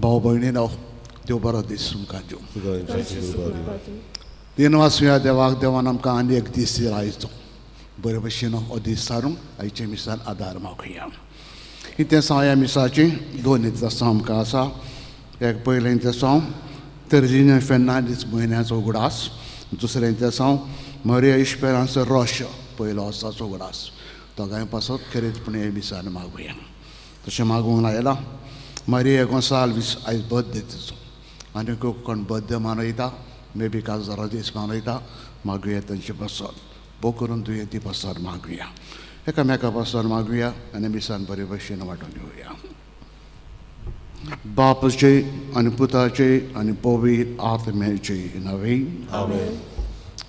भाव भयणीनो, देव बरो दीस तुमकां दिवं. तीन वासुया देवाक, देवान आमकां आनी एक दीस आयचो बरे भशेन हो दीस सारूंक आयच्या मिसान आदार मागुया. इतेसांव ह्या मिसाची दोन इतिहासांव आमकां आसा. एक पयलें इतिहासांव तेर्जिन्य फेर्नांदीस म्हयन्याचो उगडास, दुसरें इतिहासांव मरिया इश्पेरांस रोश पयलो वर्साचो उगडास. दोगांय पासत खेरीतपणी हे मिसान मागुया. तशें मागूंक लायलां मारिया गोंसाल्वीस आयज बर्थडे तिचो, आनी कोण बर्थडे मनयता, मे बी काजारा दीस मनयता, मागुया तेंचे पासत भोव करून दुयेंती पासत मागुया, एकामेका पासत मागुया आनी मिसान बरे भशेन वांटून घेवया. बापाचे आनी पुताचे आनी पवित्र आत्म्याचे नांवे आमेन.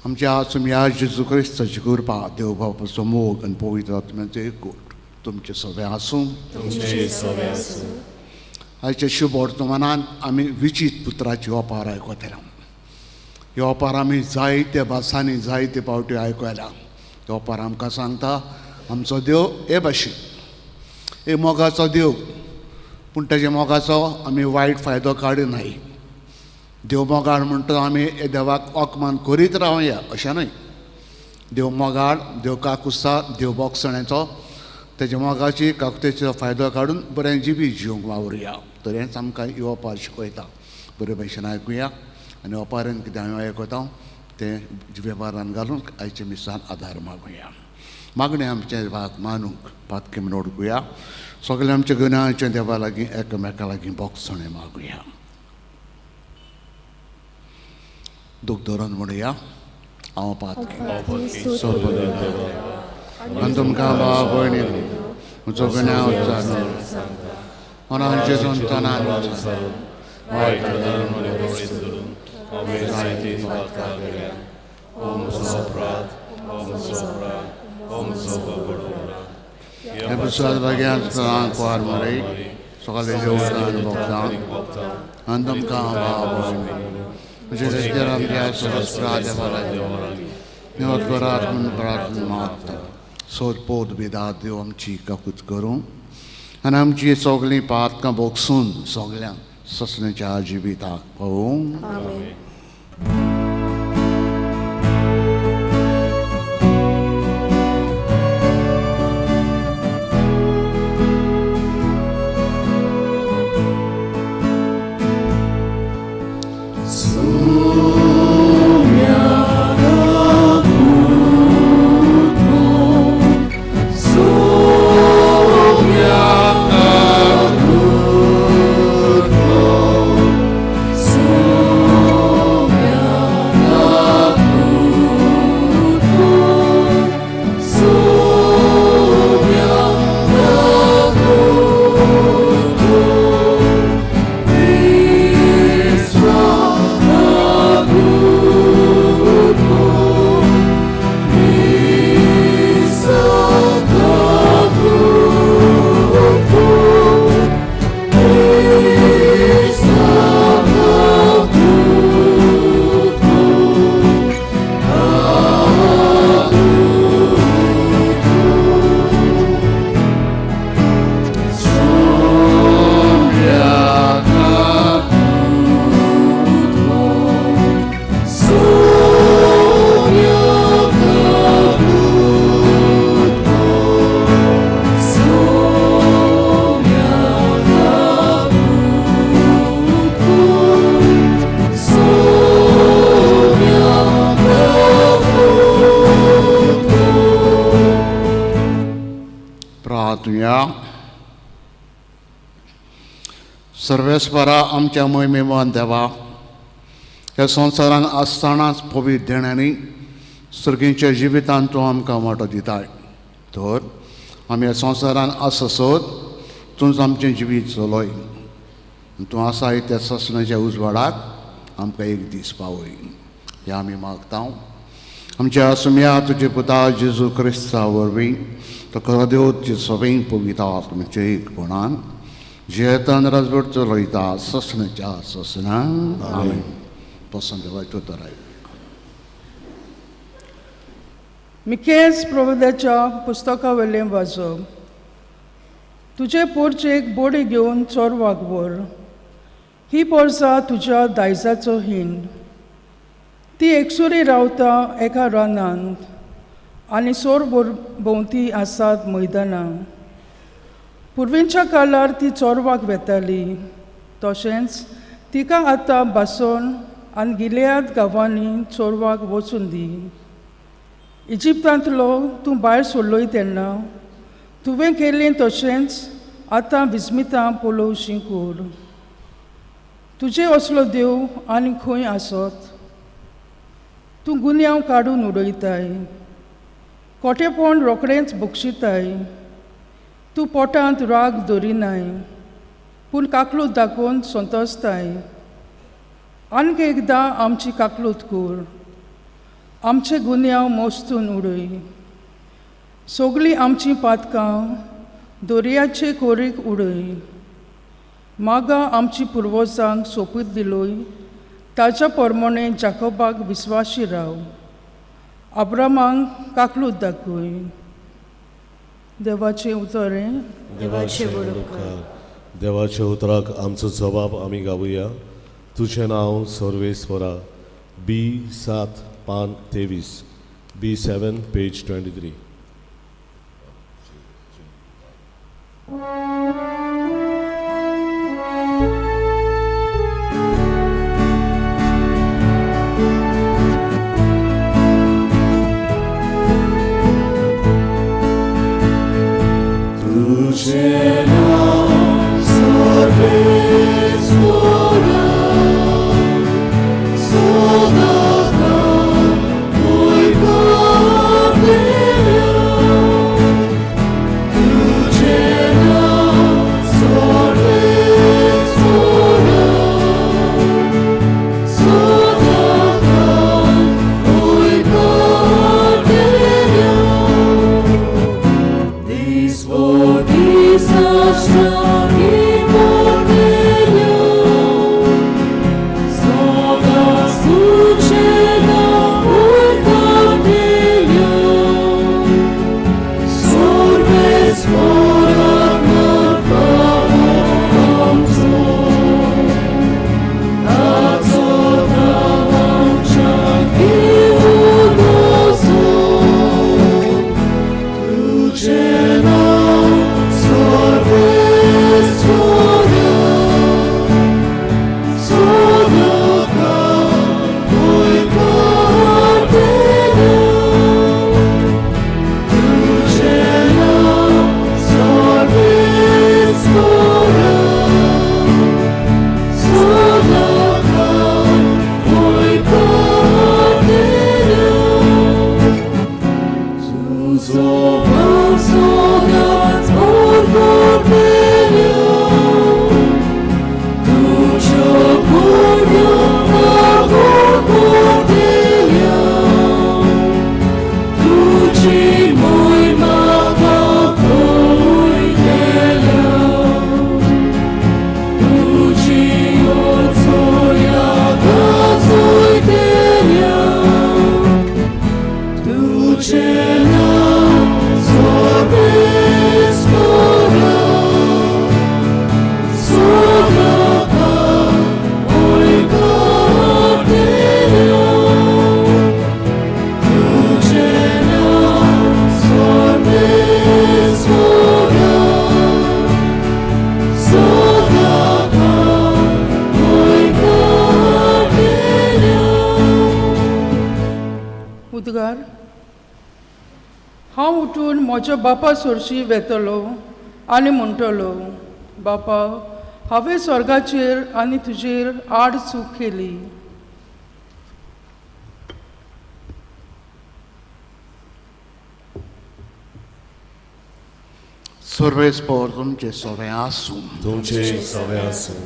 आमच्या आसुया जेजू क्रिस्ताची कृपा, देव बापाचो मोग आनी पवित्र आत्म्याचो एकवट तुमचे सगळें आसूं. आयच्या शुभ वर्तमानान आमी विचीत पुत्राची ओपार आयकतले. ही ओपार आमी जायते भासांनी जायते पावटी आयकल्या. ही ओपार आमकां सांगता आमचो देव हे भाशेन, हे मोगाचो देव, पूण तेज्या मोगाचो आमी वायट फायदो काडिनाय. देव मोगाळ म्हणटा आमी हे देवाक अपमान करीत रावया अशें न्हय. देव मोगाळ, देव काकुस्ता, देव बोगसण्याचो, तेज्या मोगाची काकुतेचो फायदो काडून बरें जिवीत जिवंक वावरुया. तर हेंच आमकां ही ओपार शिकयता. बरे भशेन आयकुया आनी ओपारेन कितें हांवें आयकता तें वेव्हारान घालूंक आयच्या मिसान आदार मागुया. मागणें आमचें भाग मानूंक पातकें म्हणून ओडकुया. सगळें आमच्या गुन्यांवाचें देवा लागीं एकामेका लागीं बोगसणें मागुया. दूख धरून म्हणुया, हांव पातकी आनी तुमकां भाव भयणी म्हजो गुन्यांव मनांचे संतानान भाग्यान मरे सगळे जेवतान भोगता आनी तुमकां भाव भयणी म्हजे आमच्या सहस्रा देवा लागीं निवत करात म्हूण प्रार्थना मागता. सोद पोत बिदा देव आमची काकूत करूं आनी आमची सगळीं पातकां भोगसून सगळ्यांक ससण्याच्या जिविताक पावूं. सर्वेस्परा आमच्या मोहिमेवान देवा, ह्या संवसारान आसतनाच पवित्र देण्यांनी सर्गींच्या जिवितान तूं आमकां वांटो दिताय. तर आमी ह्या संवसारान आसत तूंच आमचें जिवीत चलय. तूं आसाय त्या ससनाच्या उजवाडाक आमकां एक दीस पावय हें आमी मागता. आमच्या सुम्या तुजे पुता जेजू क्रिस्ता वरवीं तो खरो देव तुजे सगळीं पवित्र आत्म्याच्या एकपणान जियेतान राजवट चलयता ससनाच्या ससना. आमेन. पसंत देवाच्यो तर मिकेस प्रभुदाच्या पुस्तका वयलें वाचप. तुजे पोरचेक बोडी घेवन चोरवाक व्हर, ही पोरसा तुज्या दायजाचो हिंड. ती एकसुरी रावता एका रानांत आनी सोर भोंवती आसात मैदानां. पुर्वींच्या काळार ती चोरवाक वेताली, तशेंच तिका आतां बासोन आनी गिलयाद गांवांनी चोरवाक वचून दी. इजिप्तांतलो तूं भायर सोडलोय तेन्ना तुवें केलें तशेंच आतां विस्मितां पळोवशी कर. तुजे असलो देव आनी खंय आसत? तूं गुन्यांव काडून उडयताय, कोटेपण रोखडेंच बक्षिताय. तूं पोटांत राग दरिनाय, पूण काकलूत दाखोवन संतोसताय. आनीक एकदां आमची काकलूत कर, आमचे गुन्यांव मोस्तून उडय. सगळीं आमचीं पातकां दर्याचे कोरीक उडय. मागा आमची पुर्वजांक सोपूत दिलोय ताच्या प्रमाणे जाकोबाक विस्वाशी राव, अब्रामाक काकलूत दाखय. देवाचें उतर हें. देवाच्या उतराक आमचो जबाब आमी गावया. तुजें नांव सर्वेस्वरा. बी 7 पान 23, B7 page 23. तुझे नाव सर्वेस्वरा सदाकाळ वयतालेल्या. तुझे नाव सर्वेस्वरा सदाकाळ वयतालेल्या. हांव उठून म्हज्या बापा सोरशी वेतलो आनी म्हणटलो, बापा हांवें स्वर्गाचेर आनी तुजेर आड चूक केली. सर्वेस्पर तुमचे सगळें आसूं. तुमचे सगळें आसूं.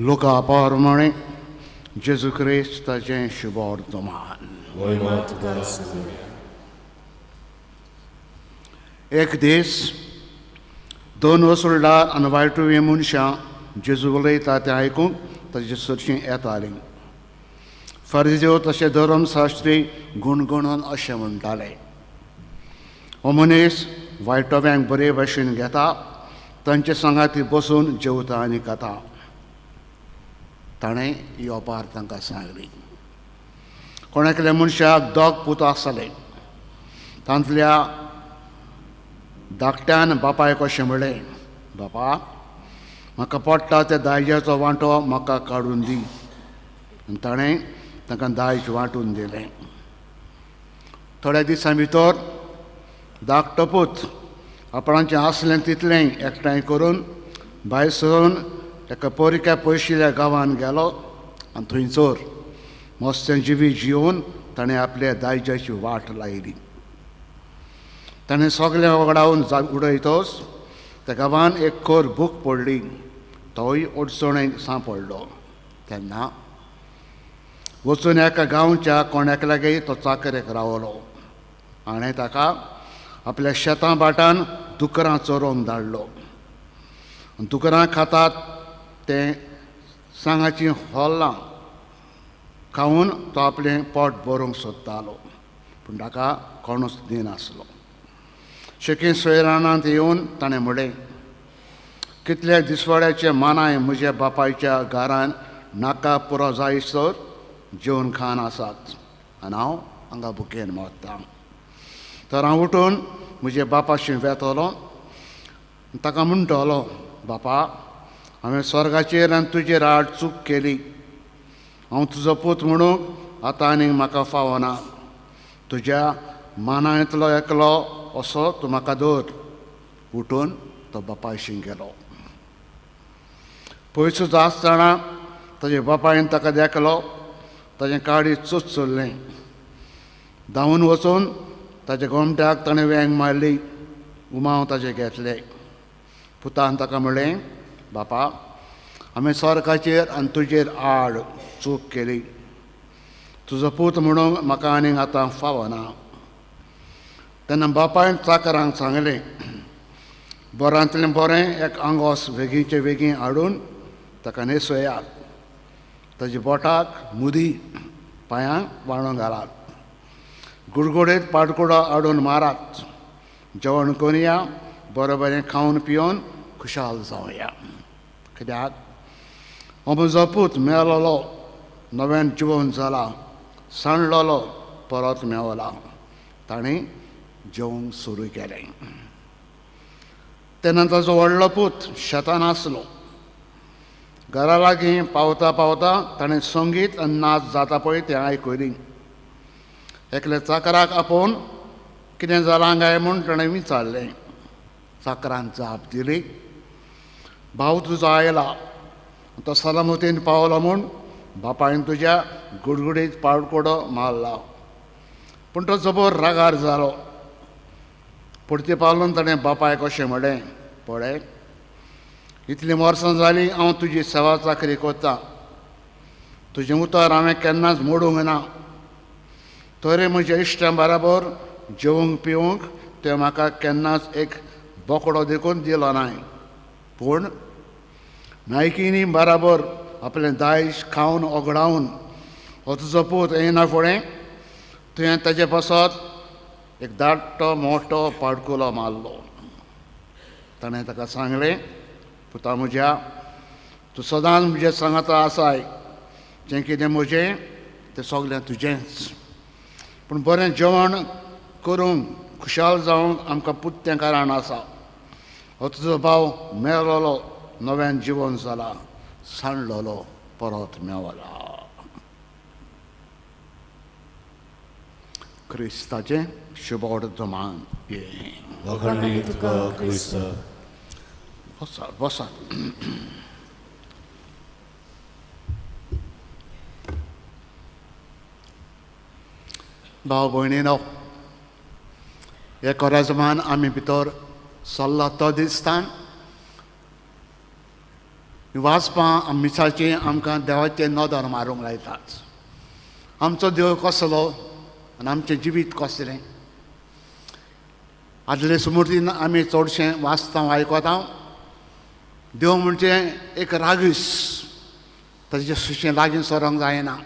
लोका प्रमाणे जेजू क्रिस्ताचें शुभवर्तमान. एक दीस दोन वसुलदार आनी वायटुवी मनशां जेजू उलयता तें आयकूंक ताचे सरशीं येतालीं. फारिजेव तशें धर्मशास्त्री गुणगुणून अशें म्हणटाले, हो मनीस वायटोव्यांक बरे भशेन घेता, तांचे सांगाती बसून जेवता आनी खाता. ताणें ही ओपार तांकां सांगली. कोण एकल्या मनशाक दोग पूत आसले. तांतल्या धाकट्यान बापायक अशें म्हणलें, बापा म्हाका पडटा त्या दायजाचो वांटो म्हाका काडून दी. आनी ताणें तांकां दायज वांटून दिलें. थोड्या दिसां भितर धाकटो पूत आपणाचें आसलें तितलें एकठांय करून भायर सरून एका पोरिक्या पयशिल्ल्या गांवांत गेलो आनी थंयसर मस्तें जिवीत जिवन ताणें आपल्या दायजाची वाट लायली. ताणें सगळें वगडावन उडयतच त्या गांवांत एक खर भूक पडली. तोय अडचणेक सांपडलो. तेन्ना वचून एका गांवच्या कोणाक लागीं तो चाकरेक रावलो आनी ताका आपल्या शेतां भाटान दुकरां चरोवंक धाडलो. दुकरां खातात तें सांगाचीं होल्लां खावन तो आपलें पोट भरूंक सोदतालो, पूण ताका कोणूच दिनासलो. शेकी सोयरानांत येवन ताणें म्हणलें, कितल्या दिसवाड्याचे मानाय म्हज्या बापायच्या घरान नाका पुरो जायसर जेवन खाण आसात आनी हांव हांगा भुकेन मरतां. तर हांव उठून म्हज्या बापाशी वेतलो, ताका म्हणटलो, बापा हांवें स्वर्गाचेर आनी तुजेर आड चूक केली. हांव तुजो पूत म्हणूंक आतां आनीक म्हाका फावना. तुज्या मानांतलो एकलो असो तूं म्हाका धर. उठून तो बापायशी गेलो. पयसो आसतना ताजे बापायन ताका देखलो. ताजें काळीज चुचुल्लें. धांवून वचून ताच्या गोमट्याक ताणें वेंग मारली. उमाव ताजे घेतले. पुतान ताका म्हणलें, बापा हांवें स्वर्गाचेर आनी तुजेर आड चूक केली. तुजो पूत म्हणूंक म्हाका आनीक आतां फावना. तेन्ना बापायन चाकरांक सांगलें, बरांतलें बरें एक आंगोस वेगींचे वेगीं हाडून ताका न्हेसयात. ताज्या बोटाक मुदी, पांयांक बाणो घालात. गुडगुडीत पाटकुडो हाडून मारात. जेवण करुया, बरें बरें खावन पिवन खुशाल जावया. कित्याक हो म्हजो पूत मेलोलो नव्यान जिवन जाला, सांडलोलो परत मेवला. ताणें जेवण सुरू केलें. तेन्ना ताजो व्हडलो पूत शेतान आसलो. घरा लागीं पावता पावता ताणें संगीत आनी नाच जाता पळय तें आयकली. एकल्या चाकराक आपोवन कितें जालां काय म्हूण ताणें विचारलें. चाकरान जाप दिली, भाव तुजो आयला, तो सलामतीन पावलो म्हूण बापायन तुज्या गुडगुडीत पाडकुडो मारला. पूण तो जबर रागार जालो. पुर्ती पावलून ताणें बापायक अशें म्हणलें, पळय इतलीं वर्सां जालीं हांव तुजी सेवा चाकरी करतां. तुजें उतर हांवें केन्नाच मोडूंक ना. तरी म्हज्या इश्टां बराबर जेवंक पिवंक तें म्हाका केन्नाच एक बोकडो देखून दिलो नाय. पूण नायकिनी बराबर आपलें दायज खावन ओगडावन हो तुजो पूत येना फुडें तुवें ताजे पासत एक धाकटो मोटो पाडकुलो मारलो. ताणें ताका सांगलें, पुता म्हज्या तूं सदांच म्हज्या सांगाता आसाय. जें कितें म्हजें तें सगळें तुजेंच. पूण बरें जेवण करूंक खुशाल जावंक आमकां पुत्तें कारण आसा. हो तुजो भाव मेलोलो नव्यान जिवन जाला, सांडलोलो परत मेवला. क्रिस्ताचें शुभवर्तमान. बसात बसात. भाव भयणीनो, हे कोराजमान आमी भितर सरला तो दिसतान वाचपां मिसाचें आमकां देवाचें नदर मारूंक लायतात. आमचो देव कसलो आनी आमचें जिवीत कसलें. आदले स्मृतीन आमी चडशें वाचता आयकता. देव म्हणजे एक रागीस, ताजे सुशें लागीं सरोंक जायना.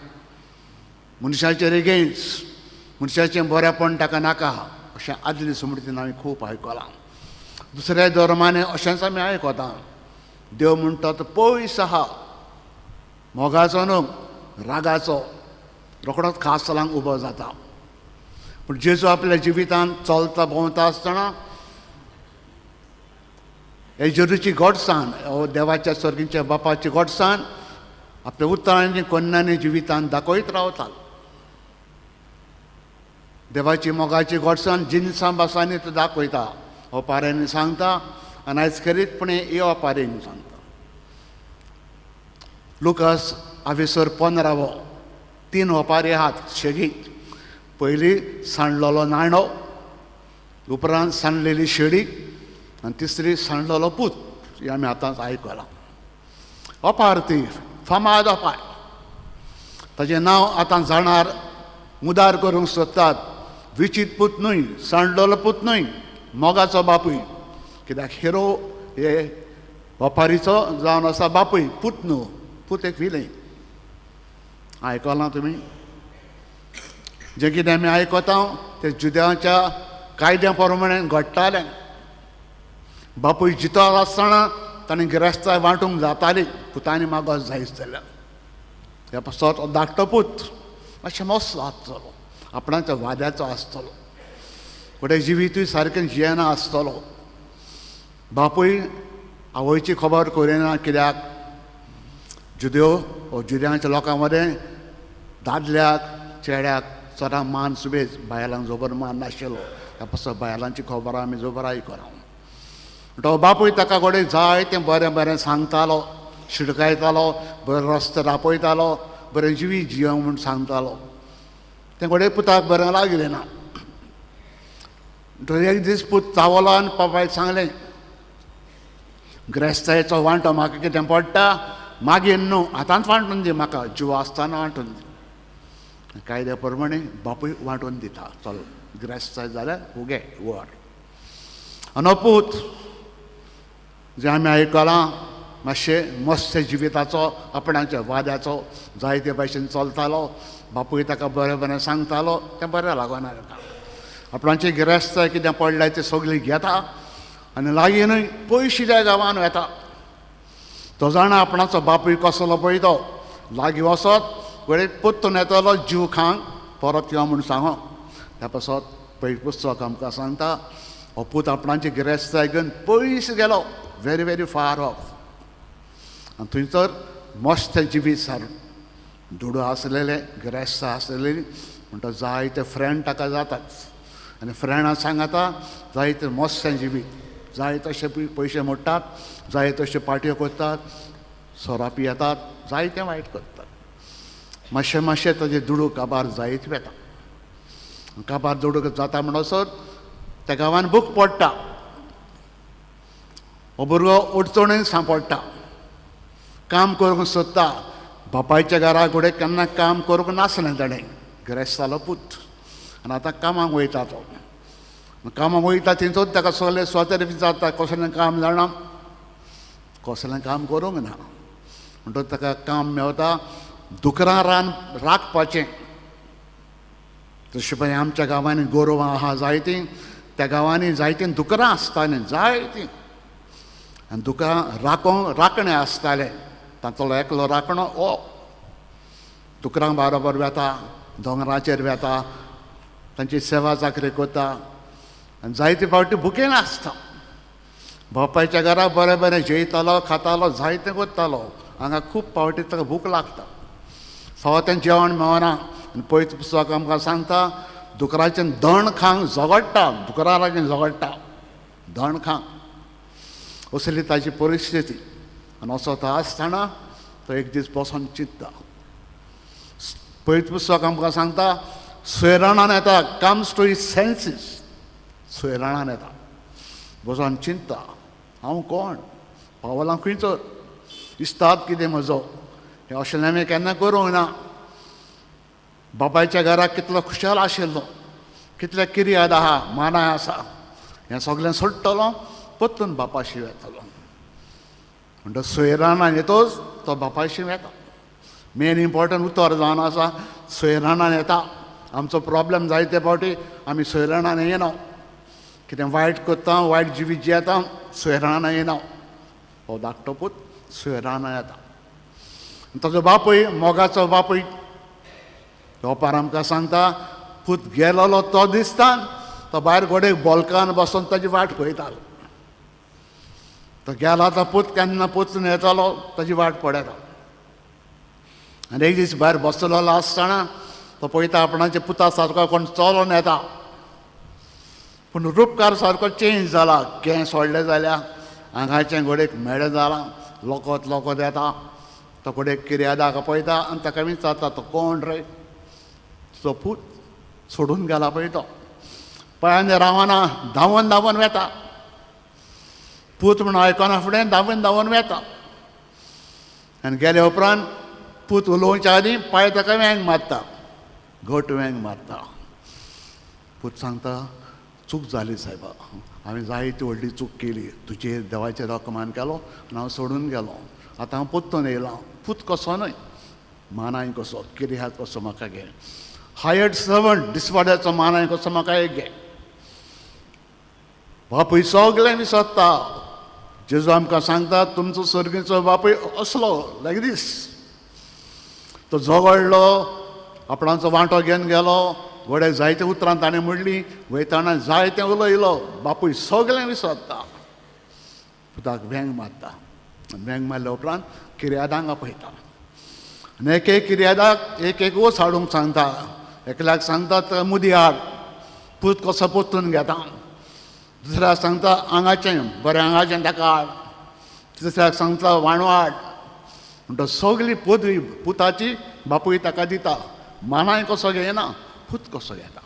मनशाचेर एगेन्स्ट, मनशाचें बरेंपण ताका नाका अशें आदले स्मृतीन आमी खूब आयकलां. दुसऱ्या धर्मांनी अशेंच आमी आयकता. देव म्हणटा तो पयस आहा, मोगाचो न्हू, रागाचो, रोखडोच खास सलांक उबो जाता. पूण जेजू आपल्या जिवितांत चलता भोंवता आसतना हे जेजूची गोडसाण, देवाच्या सर्गीच्या बापाची गोडसाण आपल्या उतरांनी कोन्नांनी जिवितांत दाखयत रावतात. देवाची मोगाची गोडसाण जिनसां भासांनी तो दाखयता, ओपाऱ्यांनी सांगता आनी आयज खेरीतपणे हे ओपारीन सांगता. लुकास आवेसर 15 3 ओपारी आहात शेगीत. पयली सांडलेलो नाणो, उपरांत सांडलेली शेडी आनी तिसरी सांडलेलो पूत. हे आमी आतांच आयकलां. ओपार ती फामाद ओपार, ताजें नांव आतां जाणार मुदार करूंक सोदतात. विचीत पूत न्हय, सांडलेलो पूत न्हय, मोगाचो बापूय. कित्याक हिरो हे ओपारीचो जावन आसा बापूय, पूत न्हू, पूत एक विलें. आयकलां तुमी? जें कितें आमी आयकता तें जुद्यांच्या कायद्या प्रमाणे घडटालें. बापूय जितो आसतना ताणें गिरेस्ताय वांटूंक जाताली, पुतांनी मागोस जायच जाल्यार. ह्या पासत धाकटो पूत मातशें मस्तो आसतलो, आपणाच्या वाद्याचो आसतलो, फुडें जिवितूय सारकें जियेना आसतलो. बापूय आवयची खबर करिना, कित्याक जुद्यो वो जुद्यांच्या लोकां मदें दादल्याक चेड्याक चडा मान सुबेज, बायलांक जबर मान नाशिल्लो. त्या पासत बायलांची खबर आमी जबर आयकना. तो बापूय ताका घडये जाय तें बरें बरें सांगतालो, शिडकायतालो, बरें रस्तो दाखयतालो, बरें जिवीत जियोंक म्हूण सांगतालो. तें घडये पुताक बरें लागलें ना. तो एक दीस पूत चावलो आनी बापायक सांगलें, ग्रेस्तायेचो वांटो म्हाका कितें पडटा मागीर न्हू, आतांच वांटून दी म्हाका, जीव आसतना वांटून दी. कायद्या प्रमाणे बापूय वांटून दिता, चल गिरेस्ताय जाल्यार उगे वर. आनी पूत जें आमी आयकलां मातशें मस्त जिविताचो, आपणाच्या वाद्याचो, जायते भाशेन चलतालो. बापूय ताका बरें बरें सांगतालो, तें बरें लागना ताका. आपणाचें गिरेस्ताय कितें पडलें तें सगळें घेता आनी लागीं न्हय पयशिल्ल्या गांवान वेता. तो जाणा आपणाचो बापूय कसलो पळय तो, लागीं वचत घडये परतून येतलो जीव खांक परत यो म्हूण सांगो. त्या पासत पयलीं पुस्तक आमकां सांगता हो पूत आपणाची गिरेस्ताय घेवन पयस गेलो, व्हेरी व्हेरी फार ऑफ. आनी थंयसर मस्त जिवीत सार, दुडू आसलेले, गिरेस्तां आसलेली, म्हणटा जायते फ्रेंड ताका जातात आनी फ्रेंडां सांगता जायते मस्त जिवीत, जाय तशे पयशे मोडटात, जाय तशे पार्ट्यो करतात, सोरा पियेतात, जायतें वायट करतात. मातशें मातशें ताजे दुडू काबार जायत वेता. काबार दुडू जाता म्हणसर त्या गांवान भूक पडटा, हो भुरगो अडचणीन सांपडटा, काम करूंक सोदता. बापायच्या घरा कडेन केन्ना काम करूंक नासलें ताणें, गिरेस्तालो पूत, आनी आतां कामाक वयता तो. कामाक वयता थंयसर ताका सगळें स्वता जाता, कसलें काम जाणा, कसलें काम करूंक ना. म्हणटकच ताका काम मेवता दुकरां रान राखपाचें. तशें पळय आमच्या गांवांनी गोरवां आहा जायतीं, त्या गांवांनी जायतीं दुकरां आसतालीं, जायतीं. आनी दुकरां राखोंक राखणे आसताले, तांतलो एकलो राखणो हो दुकरां बारोबर वेता, दोंगराचेर वेता, तांची सेवा चाकरी करता आनी जायते फावटी भुकेन आसता. बापायच्या घरा बरें बरें जेयतालो, खातालो, जायतें करतालो. हांगा खूब फावटी ताका भूक लागता, फावो तें जेवण मेळना. आनी पयलीं पुस्तक आमकां सांगता दुकराचें दण खांक झगडटा, दुकरा लागीं झगडटा, दण खांक. असली ताची परिस्थिती. आनी असो तो आसतना तो एक दीस बसोन चिंतता. पयलीं पुस्तक आमकां सांगता सोयराणान येता, कम्स टू his सँसीस. सोयराणान येता, बसोन चिंतता, हांव कोण, पावलां खंयचर, इस्ताद कितें म्हजो, हें अशें हांवें केन्ना करूंक ना. बापायच्या घराक कितलो खुशाल आशिल्लो, कितले किर्याद आहा, मानाय आसा, हें सगळें सोडटलो, परतून बापाशी वेतलो. म्हणटा सोयराणान येतोच तो बापायशी वेता. मेन इम्पोर्टंट उतर जावन आसा सोयराणान येता. आमचो प्रॉब्लम जायते फावटी आमी सोयराणान येना, कितें वायट करता, वायट जिवीत जियेता, सोयराणान येना. हो धाकटो पूत सोयराणान येता ताजो बापूय मोगाचो बापूय ओपार आमकां सांगता पूत गेलोलो तो दिसता तो भायर घोडेक बोलकान बसून ताजी वाट पळयतालो. तो गेला तो पूत केन्ना पोचून येतालो ताजी वाट पळयता. आनी एक दीस भायर बसलेलो आसतना तो पळयता आपणाच्या पुता सारको कोण चलोन येता, पूण रुपकार सारको चेंज जाला, केंस सोडले जाल्या, आंगाचें घोडेक मेळें जालां, लोकोत लोकोत येता. तो घोडेक किर्यादाक पळयता आनी ताका विचारता तो कोण रे? तो पूत सोडून गेला पळय तो, पांयान रावना, धांवन धांवन वेता. पूत म्हणून आयकना फुडें धांवन धांवन वेता आनी गेल्या उपरांत पूत उलोवच्या आदीं पांय ताका वेंग मारता, घट वेंग मारता. पूत सांगता चूक जाली सायबा, हांवें जायती व्हडली चूक केली, तुजेर देवाचेर अपमान केलो आनी हांव सोडून गेलो. आतां हांव पोत्तून येयलां, पूत कसो न्हय, मानाय कसो, किर्याद कसो म्हाका घे, हायर्ड सर्वंट दिसवाड्याचो मानाय कसो म्हाका एक घे. बापूय सगळें विसरता. जेजू आमकां सांगता तुमचो सर्गीचो बापूय असलो लायक दीस. तो झगडलो, आपणाचो वांटो घेवन गेलो, घोड्याक जायते उतरां ताणें म्हणलीं, वयताना जायतें उलयलो. बापूय सगळें विसरता, पुताक वेंग मारता. वेंग मारल्या उपरांत किर्यादांक आपयता आनी एक एक किर्यादाक एक एक ओस हाडूंक सांगता. एकल्याक सांगता ताका मुदी हाड, पूत कसो पोतून घेता. दुसऱ्याक सांगता आंगाचें बरें आंगाचें ताका हाड. तिसऱ्याक सांगता वाणो हाड. म्हणटा सगळी पदवी पुताची बापूय ताका दिता, मानाय कसो घेयना, पूत कसो घेता.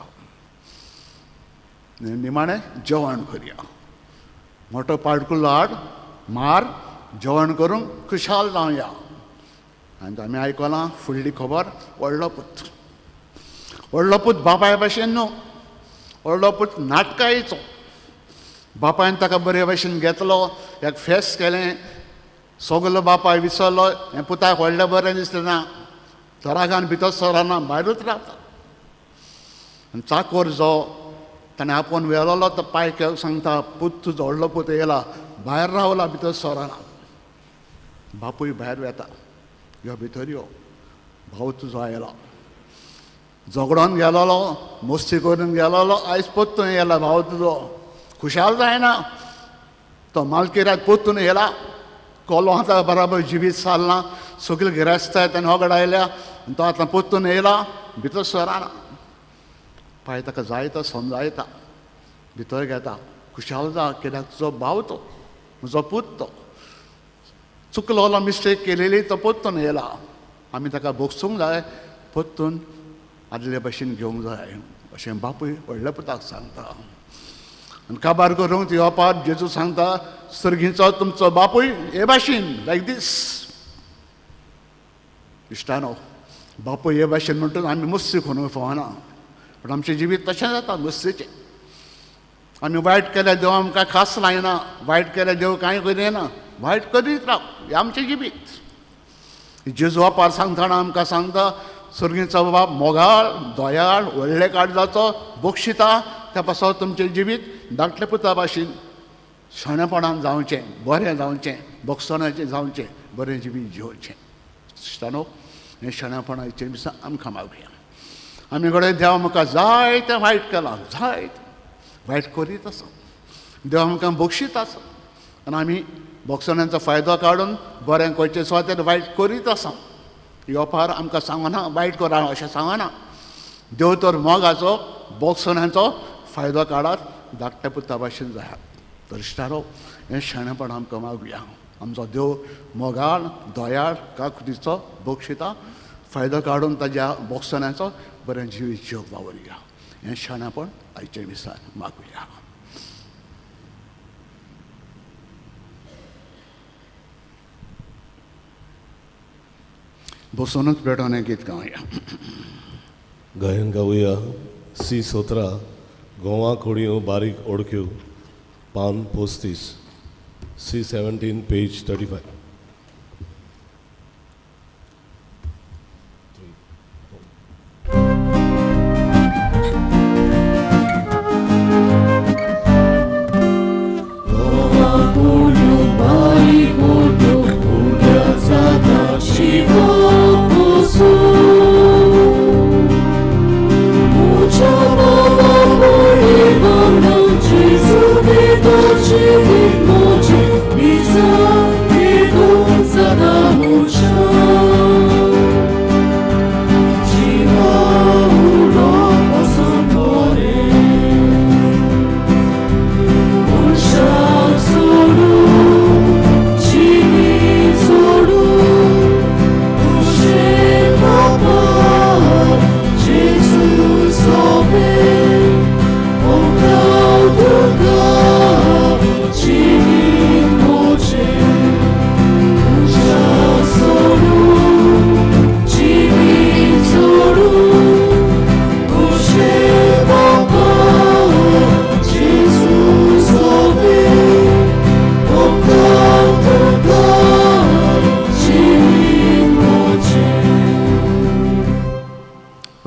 निमाणें जेवण करया, मोटो पाडकुलो हाड, मार, जेवण करूंक खुशाल जावया. आनी आमी आयकलां फुडली खबर, व्हडलो पूत, व्हडलो पूत बापाय भाशेन न्हू, व्हडलो पूत नाटकायचो. बापायन ताका बरे भाशेन घेतलो, एक फेस्त केलें, सगलो बापाय विसरलो. हें पुताक व्हडलें बरें दिसलें ना, तो रागान भितर सरना, भायरूच रावता. आनी चाकोर जो ताणें आपोवन व्हेलोलो तो पायक सांगता पूत तुजो व्हडलो पूत येयला, भायर रावला, भितर सरना. बापूय भायर वेता, यो भितर यो, भाव तुजो आयला, झगडोन गेलोलो, मस्ती करून गेलोलो, आयज पोत्तून येयला भाव तुजो, खुशाल जायना. तो मालकिरात पोत्तून येयला, कोलो आतां बराबर जिवीत सारना, सगळी गिरेस्ताय ताणें होगडायल्या, तो आतां पोत्तून येयला, भितर सरना. पाय ताका जायता समजायता, भितर घेता, खुशाल जा, कित्याक तुजो भाव तो, म्हजो पूत तो, चुकलोलो मिस्टेक केलेली तो पोत्तून येयला, आमी ताका भोगसूंक जाय, पोत्तून आदले भशेन घेवंक जाय, अशें बापूय व्हडल्या पुताक सांगता. आनी काबार करूंक ती ओपार जेजू सांगता सर्गीचो तुमचो बापूय हे भाशेन लायक दीस. इश्टानो, बापूय हे भाशेन म्हणटूच आमी मस्ती करूंक फावना, पूण आमचें जिवीत तशें जाता मस्तीचें. आमी वायट केल्यार देव आमकां खास लायना, वायट केल्यार देव कांय करिना, वायट करीत राव, हें आमचें जिवीत. जेजू ओपार सांगतना आमकां सांगता सर्गीचो बाप मोगाळ, दयाळ, व्हडले काळजाचो, बक्षिता, त्या पासत तुमचें जिवीत धाकटे पुता भाशेन शाणेपणान जावचें, बरें जावचें, बक्षणाचें जावचें, बरें जिवीत जिवचें. इश्टानो, हें शाणेपणाचें दिसा आमकां मागुया. आमी कडेन देव आमकां जायतें वायट केलां, जायतें वायट करीत आसा, देव आमकां बक्षीत आसा, आनी आमी बक्षणांचो फायदो काडून बरें करचें सुवातेर वायट करीत आसा. ही ओपार आमकां सांगना वायट करा अशें सांगना, देव तर मोगाचो, बक्षणांचो फायदो काडात, धाकट्या पुता भाशेन जायात. तर इश्टानो, हें शाणेपण आमकां मागुया. आमचो देव मोगाळ, दयाळ, काकुतीचो, बक्षिता, फायदो काडून ताज्या बक्षणाचो बरें जिवीत जिवंक वावुरया. हें शाणेपण आयचें मिसार मागुया. बसूनच पेटोवन हें गीत गावया. गायन गावया सी 17, गोवा कोडयो बारीक ओडक्यो, पान 35, सी 17 पेज 35. गोवा कोडयो बारीक ओडक्यो, उड्या जाता शिवो.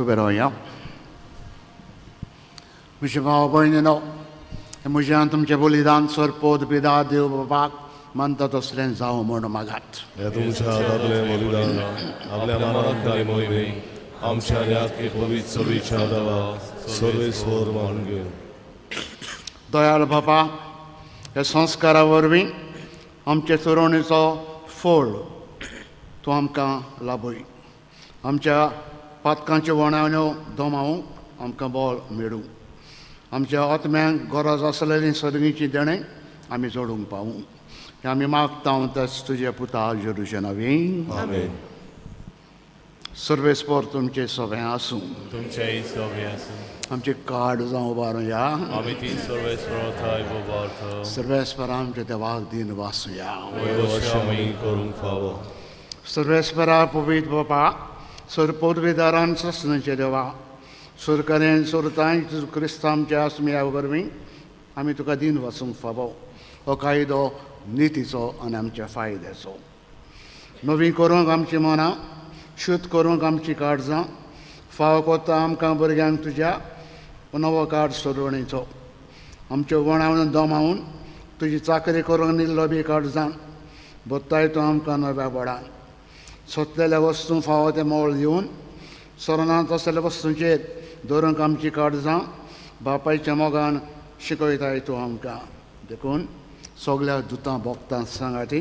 उबे रावया. म्हजे भाव भयणीनो, म्हज्यान तुमचें बलिदान सरपोद पिदा देव बाबाक मानता तसलें जावं म्हूण मागात. हे तुमच्या हातांतलें बलिदान आपल्या मनाक आनी मोहिमे आमच्या आनी पवित्र सभेच्या देवा सर्वेस्वर मानून घेवन. दयाळ बाबा, ह्या संस्कारा वरवीं आमचे चोरोवणेचो फोळ तूं आमकां लाभय. आमच्या पातकांच्यो वणावण्यो दमावंक आमकां बळ मेळूं. आमच्या आत्म्यांक गरज आसलेली सदगीची देणें आमी जोडूंक पावूं. हें आमी मागता तेच तुजे पुता जेरुजे नवीन. आमेन. सर्वेस्पर तुमचें सगळें आसूं. तुमचेंय सगळें आसूं. आमचें कार्ड जावं उबारुया. आमी ती सर्वेस्परा उबारता. सर्वेस्पर आमच्या देवाक दिन वासुया. आमी करूंक फावो. सर्वेस्परा पवित्र बाबा, सरपोदवेदारान ससनाचे देवा, सरकारेन सोरताय क्रिस्तांव आमच्या आसम्या वरवीं आमी तुका दिन वाचूंक फावो. हो कायदो नितीचो आनी आमच्या फायद्याचो. नवी करूंक आमची मनां, शुद्ध करूंक आमची काळजां, फावो कोता आमकां भुरग्यांक तुज्या नवो कार्ड सोडवणेचो. आमच्यो वणावन दमावन तुजी चाकरी करूंक निल्लो बी काळजान बोत्ताय तूं आमकां नव्या बडान. सोदलेल्या वस्तू फावो तें मोल दिवन सरनात असल्या वस्तूंचेर दवरूंक आमची काळजां बापायच्या मोगान शिकयताय तूं आमकां. देखून सगल्या दुतां भोगतां सांगाती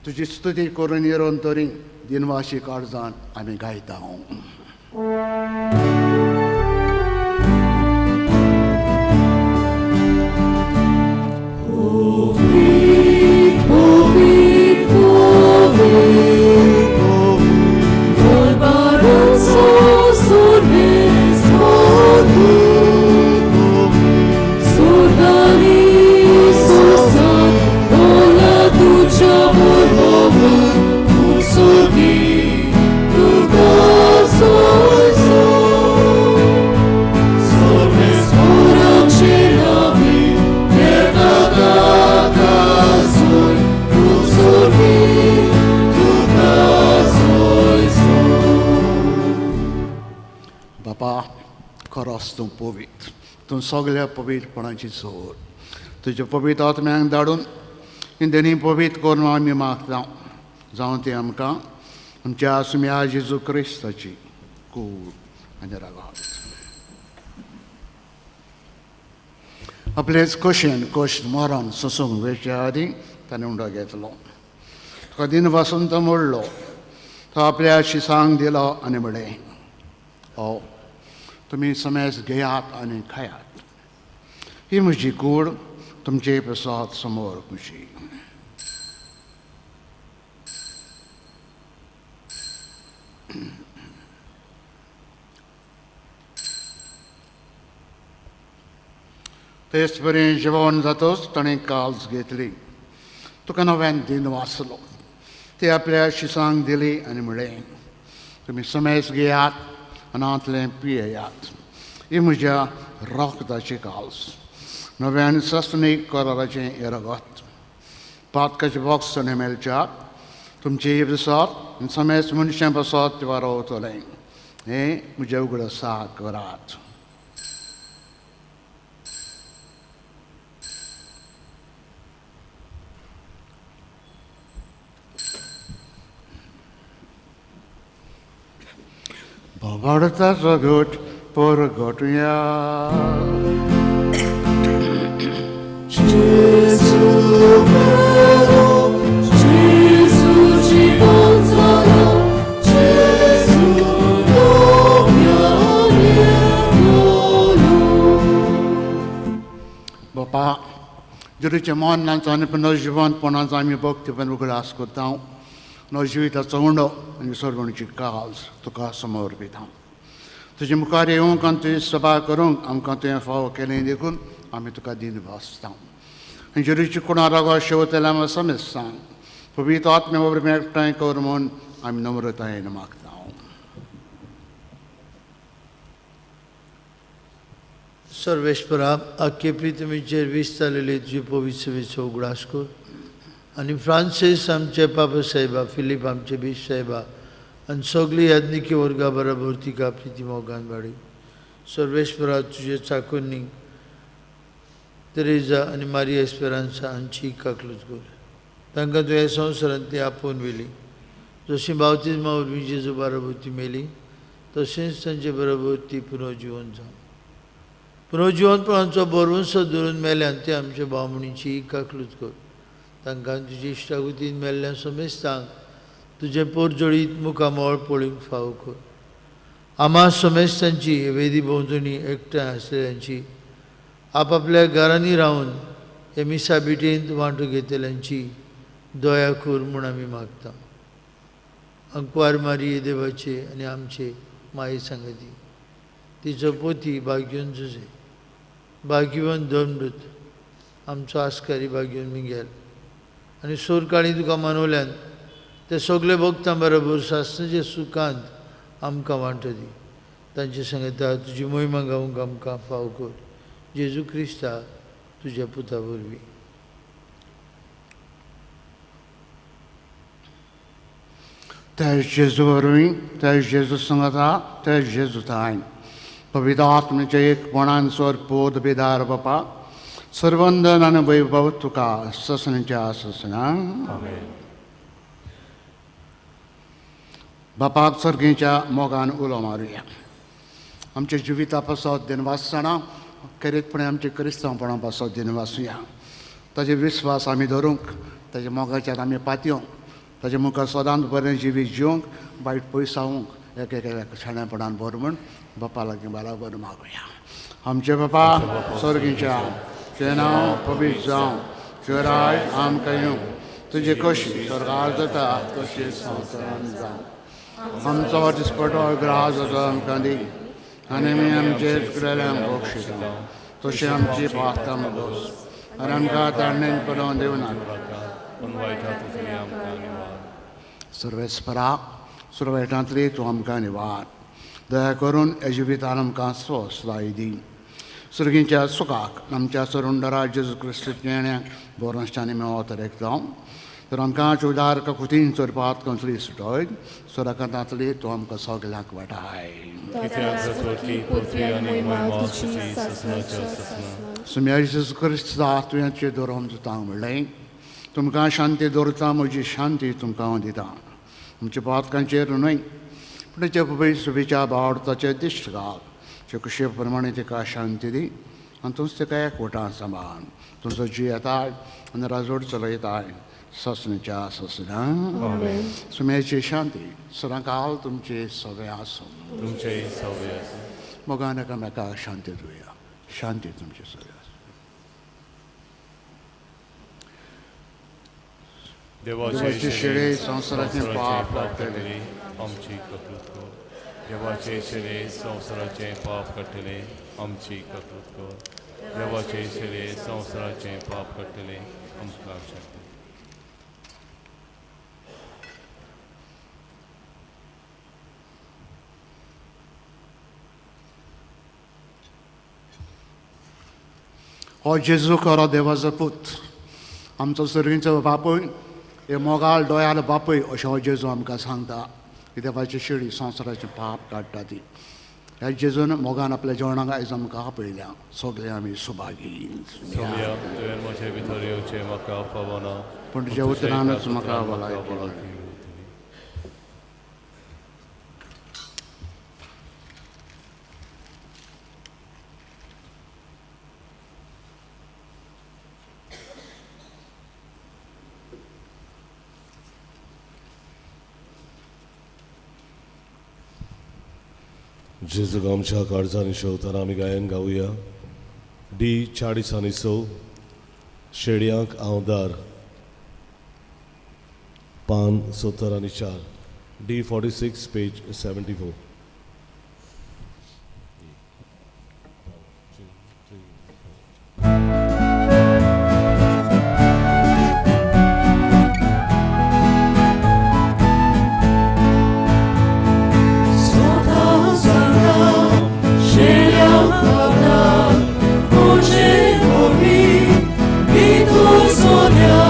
तुजी स्तुती करून येरोन तरी दिनवाशी काळजान आमी गायता. खरोच तूं पवित्र, तूं सगल्या पवित्रपणाची सोर. तुज्या पवित्र आत्म्यांक धाडून इंदनी पवित्र करून आमी मागता. जावं ती आमकां आमच्या आसम्या जेजू क्रिस्ताची कूड आनी रागात. आपलेच कशेन कश्ट मरण सोसूंक वेच्या आदीं ताणें उंडो घेतलो. तुका दिन वासून तो मोडलो. तो आपल्या शिसांक दिलो आनी म्हणलें, हो तुमी समेज घेयात आनी खायात. ही म्हजी कूड तुमचे प्रसाद समोर म्हजी. तेच परी जेवण जातच ताणें काल्स घेतली. तुका नव्यान दिन वाचलो. ती आपल्या शिसांक दिली आनी म्हणलें, तुमी समेज घेयात आनी पियेयात. ही म्हज्या रक्ताची काल्स, नव्यान ससनीक कराराचें हें रगत. पातकाचे बॉक्स ताणें मेळच्याक तुमचे प्रसाद आनी समेज मनशां प्रसाद वारोवतलें. हें म्हजें उगडासा करात. भावार्थाचो घट परगटुया. Gesù vero, Gesù ci consola, Gesù बापा, जेरूचे मरणाचो आनी पुनर्जिवंतपणाचो आमी भक्तीपण उगडास करता. नवजिविताचो उंडो आनी सर्वणची काज तुका समर्पिता. तुजे मुखार येवंक आनी तुजी सभा करूंक आमकां तुवें फावो केलें देखून आमी तुका दिन भासता. आनी जेरूची कुणा रागो शेवतल्या आमी समेस्तांक पवित्र आत्म्या वरवीं एकठांय कर म्हूण आमी नम्रतायेन मागता. सर्वेस्परा, आख्खे पृथ्वीचेर विस्तारलेली तुजी पवित्र सभेचो उगडास कर आनी फ्रांसीस आमचे पापा साहेबा, फिलीप आमचे बीस साहेबा आनी सगळी याज्ञिकी वर्गा बराबर तिका प्रिती मोगान वाडय. सर्वेस्परा तुजे चाकोन्नी तेरेजा आनी मारिया एस्पेरांसा हांची काकलूत कर. तांकां तुवें संवसारांतली आपोवन व्हेली. जशी बावतिज्मा वरवीं जेजू बराबर ती मेली तशेंच तांचे बरोबर ती पुनर्जिवन जावं. पुनर्जिवनपणाचो बरवंसो धरून मेल्यान ते आमच्या भावणीची काकलूत कर. तांकां तुजी इश्टागतीन मेल्ल्या समेस्तांक तुजें पोरजोळीत मुखामळ पळोवंक फावो कर. आमा समेस्तांची वेदी भोंवतणी एकठांय आसलेल्यांची आपापल्या घरांनी रावन हे मिसा बिटेंत वांटो घेतल्यांची दया कर म्हूण आमी मागता. अंकवार मारिये देवाचे आनी आमचे माये सांगती तिचो पोती भाग्यवन जुजे भाग्यवन धर्मदूत आमचो आस्कारी भाग्यवन मिगेल आनी सोरकाळी तुका मानवल्यान ते सगळे भक्तां बरोबर सासणाचे सुखांत आमकां वांटो दी. तांचे सांगता तुजी मोहिमा गावंक आमकां फाव कर. जेजू क्रिस्ता तुज्या पुता वरवीं. त्या जेजू वरवीं, त्या जेजू सांगता, त्या जेजू थांय पवित्र आत्म्याच्या एकपणान स्वर पोद बेदार बापा सर्वंदन आनी वैभव तुका ससनाच्या ससना. बापाक सर्गीच्या मोगान उलो मारुया. आमच्या जिविता पासत दिनवासतना खेरीतपणे आमच्या क्रिस्तांवपणा पासत दिनवासुया. ताजे विस्वास आमी धरूंक, ताज्या मोगाच्यान आमी पातयोंक, ताजे मुखार सदांच बरें जिवीत जिवंक, वायट पयसावंक एक एक शाणेपणान भर म्हूण बापा लागीं बराबर मागुया. आमचे बापा सर्गीच्या तुजें नांव पवित्र जावं, तुजें राज आमकां येवं, तुजी कशी स्वर्गार जाता तशी संवसारांत जावं. आमचो दिसपटो ग्रास जाता आमकां दी आनी आमी आमचे चुकलेल्यांक बक्षिता तशें आमची पास्तां दोस आनी आमकां ताणेन पडोवन दिवनाका. सर्वेस्परा सुरवायटांतली तूं आमकां निवार. दया करून ह्या जिवितान आमकां स्वस्थताय दी. सर्गीच्या सुखाक आमच्या सरुंडरा जेजू क्रिस्ताच्या येण्याक बोरंशांनी मेळो तर जावं. तर आमकां चुदार कुतीन चोरपात कंसली सुटय सोराकांतांतली तूं आमकां सगल्यांक वाटाय. सुम्या जेजू क्रिस्ता तुवें तुजें धोरम दिता म्हणलें तुमकां शांती दवरता, म्हजी शांती तुमकां हांव दिता. आमच्या पातकांचेर न्हय पूण तुज्या सुबेच्या भावार्थाचेर दिश्ट घाल. जे कशे प्रमाणे तिका शांती दी आनी तूंच तिका एकवटान सांबाळ. तुमचो जी येताय आनी राजवट चलयताय ससनाच्या ससना. सुम्याची शांती सदांकाल तुमचे सगळे आसूं. तुमचे सगळे आसूं. मोगान एकामेका शांती दिवया. शांती तुमचे सगळे आसूं. देवाचे शेळे संवसाराचें पाप काडटले आमची कटूत कर. देवाचे शेळे संवसाराचें पाप काडटले आमची कटूत कर. देवाचे शेळे संवसाराचें पाप काडटले आमकां शकता. हो जेजू खरो देवाचो पूत, आमचो सर्गीचो बापूय, हे मोगाळ दोयाल बापूय अशें हो जेजू आमकां सांगता. की देवाची शेळी संवसाराचें पाप काडटा ती. ह्या जेजून मोगान आपल्या जेवणाक आयज आमकां आपयल्या. सगळे आमी सुभागी. तुवें येवचें म्हाका फावना, पूण तुज्या उतरानच म्हाका भलायकी. जेजूक आमच्या काळजांनी शेवतना आमी गायन गावया. डी 40 आनी 6 शेडयांक हांव दार पान 70 आनी 4 डी 46 पेज 74. Sonia,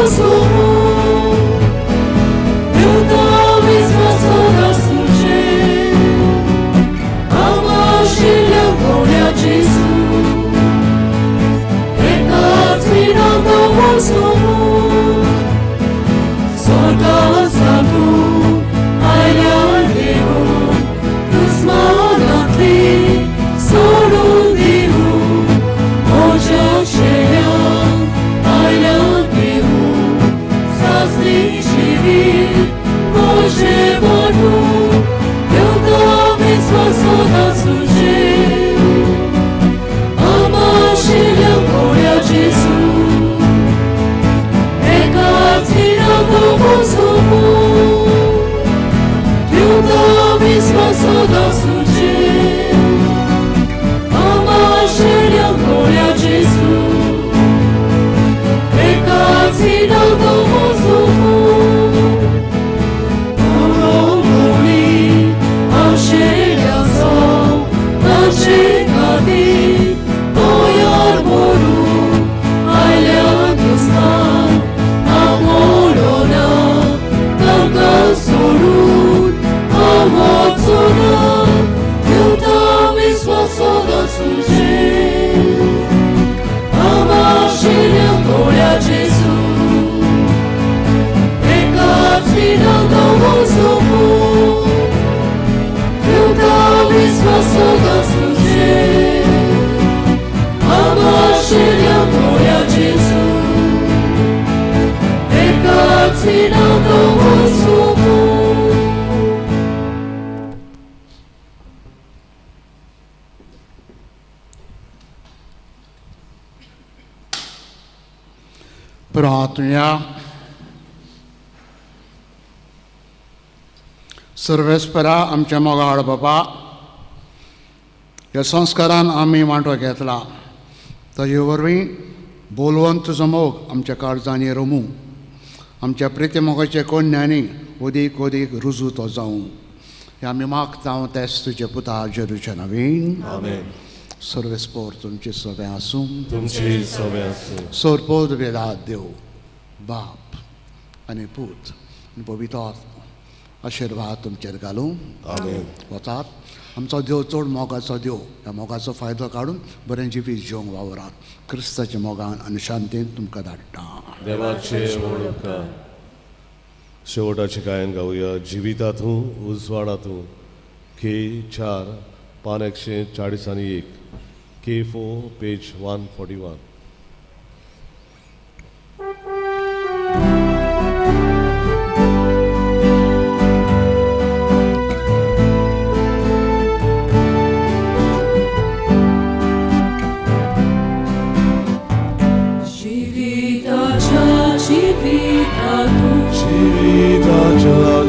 वसोमू देवता विस्वास सदांच तुजेर आमाशिल्ल्या गोड्या जेजू एकाच खिणाक तो वसोमू स्वर्गा साकून आयल्या देवून दुस्मानांतली सोडून दिवून म्हज्या शेल्यान आयल्या देवून सासणी जिवीत म्हजें वांटून देवता विस्वास सदांच तुजेर आमाशिल्ल्या गोड्या जेजू एकाच खिणाक वसोमू देवता विस्वास सदांच तुजेर आमाशिल्ल्या गोड्या जेजू एकाच खिणाक वसोमू आशिल्ल्याचो ताचे खातीर तयार मरूंक आयल्या क्रिस्तान हांव मोडना तांकां सोडून हांव वचना देवता विस्वास सदांच तुजेर आमाशिल्ल्या गोड्या जेजू एकाच खिणाक वसोमू देवता विस्वास सदांच तुजेर आमाशिल्ल्या गोड्या जेजू एकाच खिणाक वसोमू. प्रार्थना. सर्वेस्परा आमच्या मोगाळ बाबा, ह्या संस्कारान आमी वांटो घेतला ताजे वरवीं बोलवंत तुजो मोग आमच्या काळजांनी रमूं, आमच्या प्रिती मोगाचे कोन्यांनी ओदीक ओदीक रुजू तो जावं. हे आमी मागता तेच तुजे पुता जेरूच्या नवीन. आमेन. सर्वेस्पोर तुमचे सगळें आसूं, तुमची सगळें आसूं. सोरपोद वेला देव बाप आनी पूत आनी पवित्र आशिर्वाद तुमचेर घालूं. आमेन. वतात आमचो देव चड मोगाचो देव, ह्या मोगाचो फायदो काडून बरें जिवीत जिवंक वावरात. क्रिस्ताच्या मोगान आनी शांतीन तुमकां धाडटा. देवाचे व्हड उपकार. शेवटाचें गायन गावया. जिविता तूं उजवाडा तूं, के 4 पान 141, K4 page 141. जिविताच्या जिविता तूं, जिविताच्या